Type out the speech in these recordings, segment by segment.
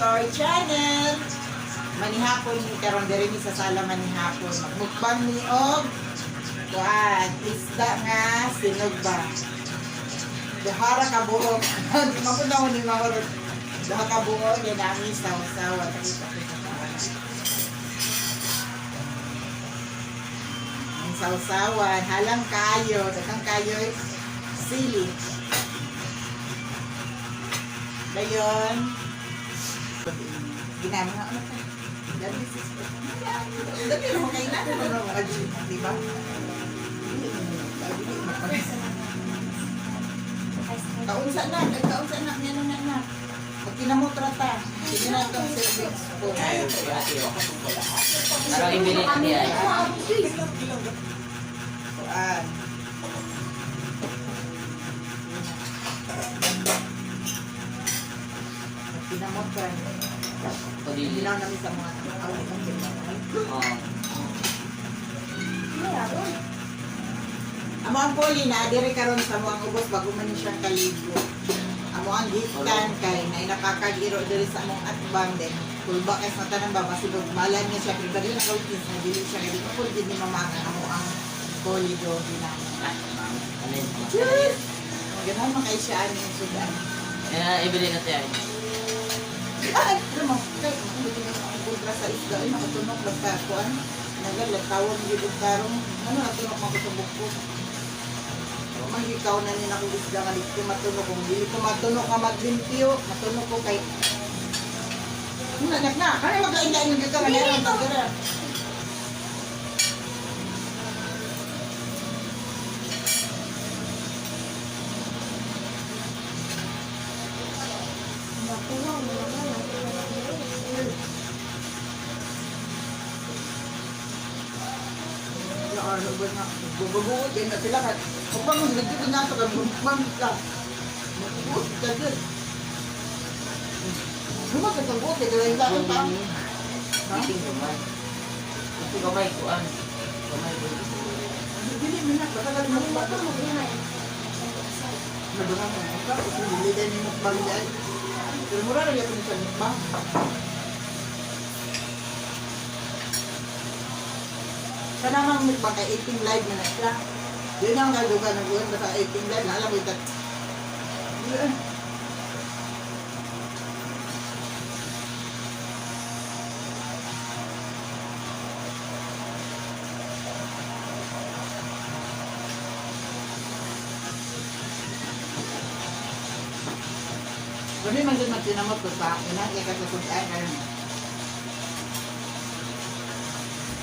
our channel. Manihapon ni karon diri ni sa sala manihapon. Magmukbang ni og kuan isda nga sinugba. Duhara ka buok. Di man ko na ni mahurot. Duha ka buok yan ang saw-sawa. Pakita ko sa kawan. Ang sawsawan, halang kayo, daghang kayo sili. Dayon. Ginama nga ano ka? Dami sis. Dami mo kay na ano mga gym, di ba? Kaunsa na, kay kaunsa na, yan na na. Magkinamutra ta. Sige na itong savings ko. Ay, parang ibili niya ay. Kuan. Magkinamutra. Pagili. Ginaw namin sa mga awit ang kinamay. Oo. Amo ang poli na diri karon sa mo ang ubos bago man ni siyang kaligo. Amo ang gitan kay na inapakag-iro diri sa among atbang din. Kulba kay sa tanan ba basig og malan niya siya pero dili na kawit sa dili siya kay di ko pud gid ni mama nga amo ang poli do ginamo. Ah, ma'am. Ano yun? Cheers! Ganahan man kay siya ani ang sudan. Kaya ibili na siya ay. Ay, ano mo? Kay hindi na ako kontra sa isda ay nakatunok basta kuan. Nagalag tawag gid og tarong ano natunok ako sa bukod. Man ikaw na ni ako isda nga di ko matunok kung dili ko matunok ka maglimpyo, matunok ko kay Ano anak na? Kaya magkain-kain ng ka nga na dira. Ano ba na? Bububuot din na sila kay kung bang nagkita na sa mukbang ka. Mabubuot ka dyan. Lumag ka buot kay kaya lang pa. Ha? Biting gamay. Ito gamay, kuan. Gamay ko. Dili man na baka lang mukbang. Madungan mo ka kasi dili din ni mukbang dai. Pero mura ra gyud sa mukbang. Sa namang mukbang kay 18 live na na siya. Di na ang kadugan ng buwan basta 18 live na alam mo itat. Dili eh. Kami man din magtinamot ko sa inang ikat sa sudan karon.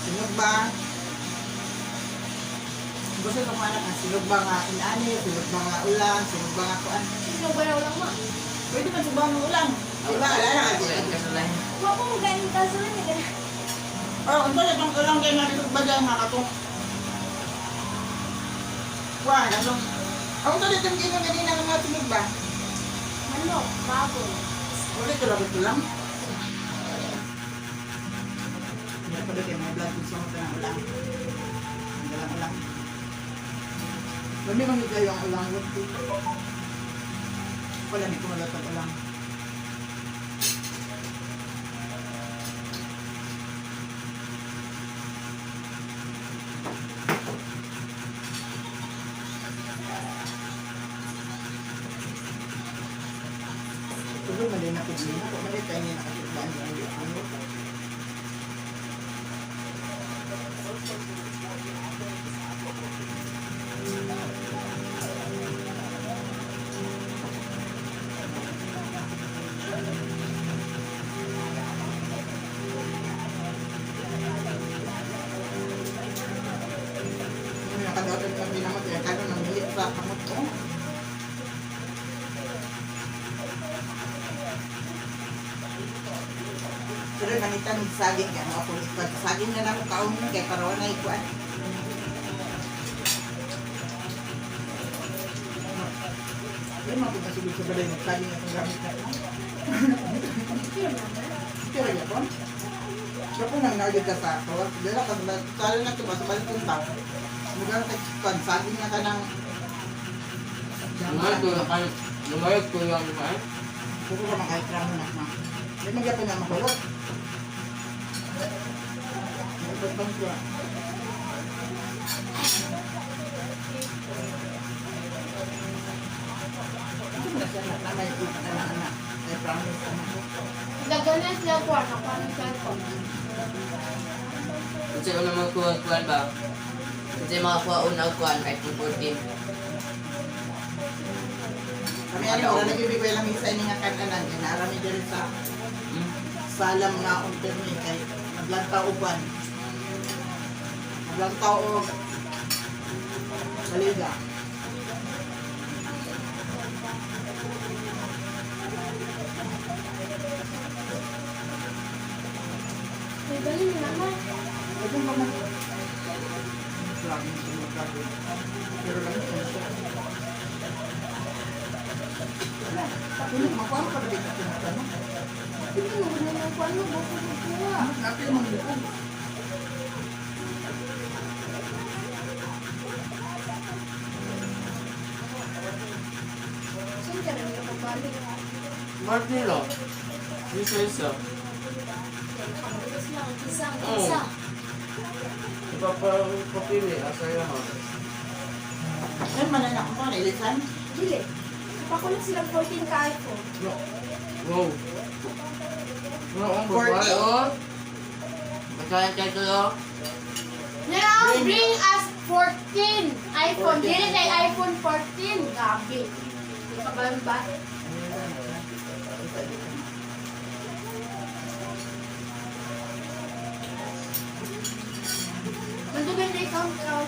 Sinog ba? Gusto ko mga anak, sinog ba nga inani, sinog ba nga ulang, sinog ba nga kuan. Pwede man subang ng ulang. Di ba? Ala na kasi. Kasulay. Oh, unsa na itong ulang kay nga sinog ba dyan nga katong Kuan, anong Ang unsa na itong ginong ganina nga mga sinog ba? Manok, baboy. Wala ka labot ulang. Hindi pa doon mga vlog kung saan ng ulang. Ang dalang ulang. Lami man kayo ang ulang. Wala ni kumalat ang ulang. Tuloy man din ako din. Ako man din kayo niya nakasuglaan ang ano. Ano nakadaot ang pinamot kaya kano nang milit sa kamot ko. Pero manitan og saging kay mo ako ikwan. Saging na lang kaon kay para wala ikuan. Pero mo kung kasulod sa balay saging akong gamit na ko. Kira gyapon. Siya po nang nagyod ka sa ako. Dala ka sala na to ba sa balik kong ba. Mugang ka kuan saging na ka ng Lumayag ko lang. Lumayag ko lang. Puro ka makaitramo na na. Di man gyapon na makulot. Ipagpang siya. Ito mo na siya na may anak-anak. May promise anak. Daganan sila ko, nakuha ng cellphone. Kasi una magkuha kuan ba? Kasi makakuha una og kuan iPhone 14. Kami ano, wala nag-ibig lang isa ini nga kananan. Inarami diri sa salam nga unter ni kay naglantaw uban. Naglantaw og saliga. May bali ni mama. Ito pa man. Grabe yung sunod, grabe. Pero lang ito siya. Wala. Tapos makuha ka ba dito sa ano? Ito mo na lang kuha mo, bukod mo kuha. Natin mang lupon. Saan ka na nila pabalik? Martilo. Isa isa. Mabilis lang, isa, Oo. isa. Ipapapili asa iya ha. Ay, mananak mo, nailisan. Dili. Kapakulit silang 14 ka iPhone. Wow. No, ang babae 14? oh. Basta yung title oh. Now, bring us 14 iPhone. 14. Dili kay iPhone 14. Gabi. Di ka ba ba? Mandugan na ikaw, ikaw.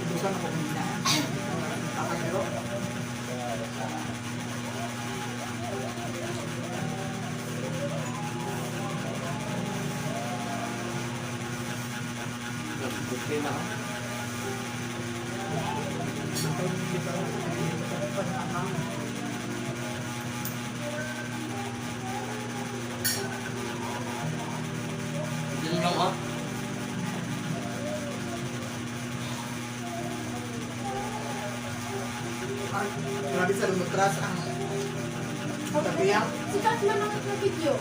Dugan ako kanina. Kakagaro. Okay na. Oh. Dili lang oh. Ay, grabe sa lumutras ang tabiyang. Sikat man ang na video.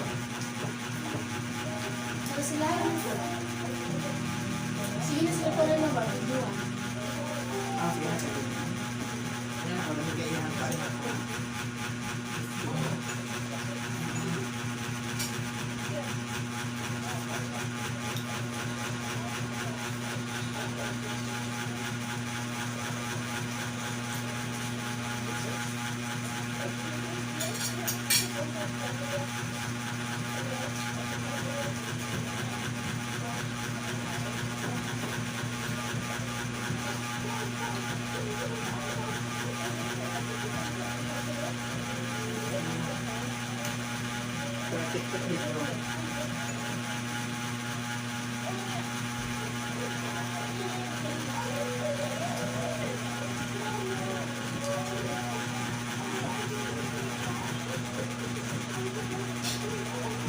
Saka sila yung ko. Sige na sila pala na ba? Video ah. Ah, sige na, sige. Ayan ako, namigay yan ang kain. Pero TikTok dito.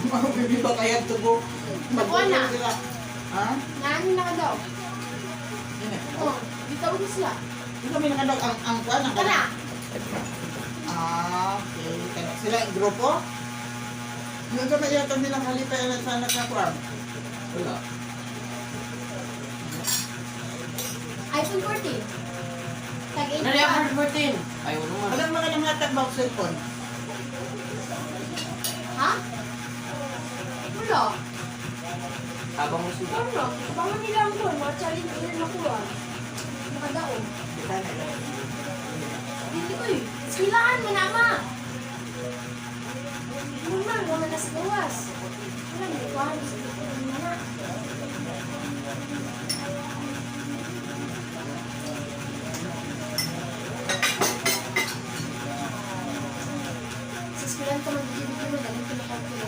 Mga ba kaya tubo? Nakuha na. Sila. Ha? Naan na ka daw. Yun eh. Oh, dito ko sila. Hindi kami nakadog ang kuan ang Tara! Ah, okay. Kaya sila ang grupo? Yung kami yata nilang halipay na sana sa kuan. Wala. iPhone 14. Tag 8 Nari pa. iPhone 14. Ayaw naman. Walang mga nanghatag ba og cellphone? Ha? Wala. Habang mo sila. Wala. Baka nila ang phone. Mga challenge nila nakuha. Nakadaon. Kita na lang. Hindi ko eh. Eskwelahan mo na, ma. Ano man, wala na sa gawas. Wala, may kuha na sa na. Sa eskwelahan ka magbigay-bigay mo, dahil pinakagpila.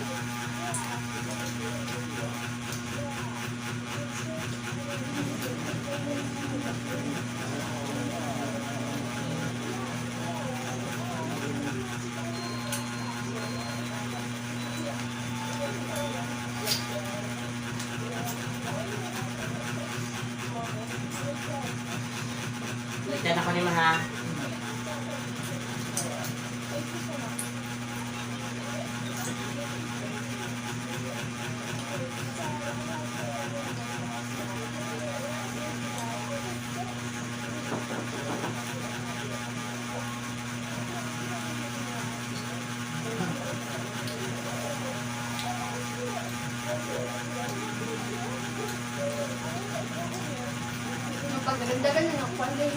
Dagan na lang. Kuan din.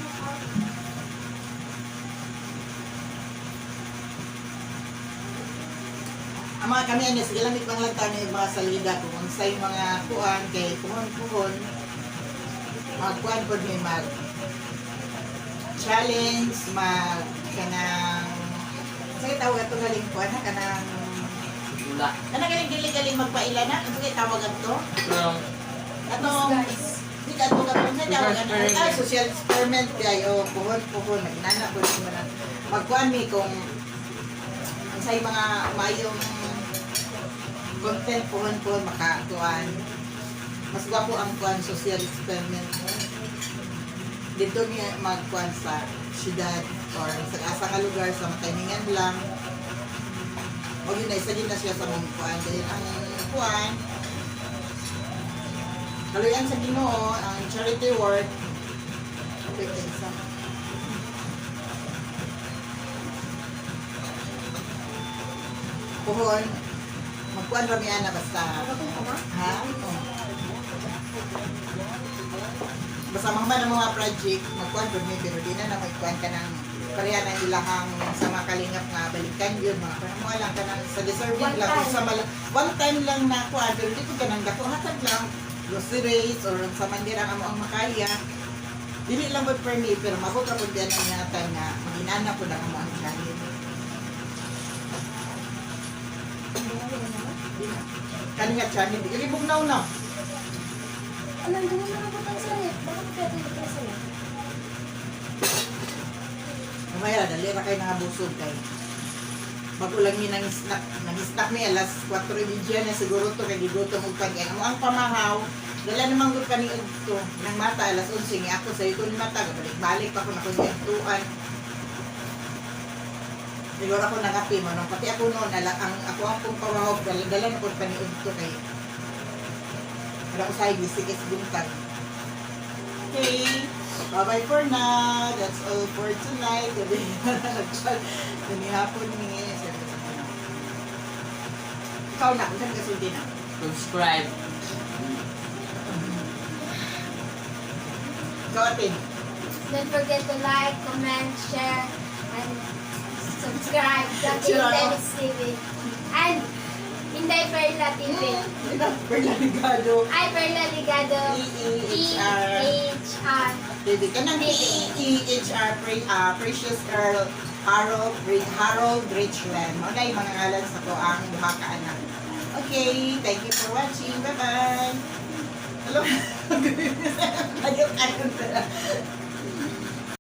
Ang mga kami ano, sige lamit pang lang tayo yung mga salida kung unsay mga kuan kay puhon-puhon magkuan pod mi mag challenge, mag kanang sige tawag ato galing kuan ha, kanang Wala. kanang galing dili galing magpaila na, ano kay tawag ato? Pero, Atong Guys. di ka ato ka sa tawag ano? Experiment. Ah, social experiment kayo, puhon puhon magnana pod mo na magkuan mi kung unsay mga maayong content puhon puhon makakuan. Mas gwapo ang kuan social experiment dito niya magkuan sa syudad or sa asa ka lugar sa mataymingan lang o yun na isa din na siya sa mong kuan dahil ang kuan kaluyan sa Ginoo ang charity work. Okay, isa. Puhon magkuan rami ana basta. Ako ka ma? Ha? Oh. Basta mga man ang mga project, magkuan pud mi, pero di na na magkuan ka ng pareha ng ilahang sa mga kalingap nga balikan yun, mga parang mo lang ka ng sa deserving One lang time. sa mala, one time lang na kuan, pero di ko ganang dako, hatag lang groceries or sa mandira ang amo ang makaya, dili lang pud per me, pero mabot ra pud yan ang nga time nga maginana pud ang amo ang challenge. Di na kani nga challenge di bugnaw na. Alam, gawin mo na butang sa rep. Bakit kaya tayo sa rep? Mamaya, dali ra kayo nangabusog kay. Bago lang mi nang snack, nang snack mi alas 4:30 na siguro to kay gigutom og pag amo ang pamahaw. Dala naman gud kani og to nang mata alas 11 nga ako sa ikon mata balik-balik pa ko na kun tuan. Siguro ako nangapi mo nung pati ako noon ala, ang ako ang kong pamahaw dala, dala na pud kani og to kay wala ko sa gisig is buntag. Okay. Bye-bye for now. That's all for tonight. Gabi Gabi hapon ni. Ikaw na, kung saan ka sulti na. Subscribe. Ikaw atin. Don't forget to like, comment, share, and subscribe to Sure. Dennis TV. And Inday Perla TV. Perla Ligado. Ay, Perla Ligado. E-E-H-R. E-H-R. TV. Kanang P-E-E-H-R, Precious Earl Harold, Harold Richland. Mao na yung mga ngalan sa ko ang duha ka anak. Okay, thank you for watching. Bye-bye. Hello. Ayok, ayok.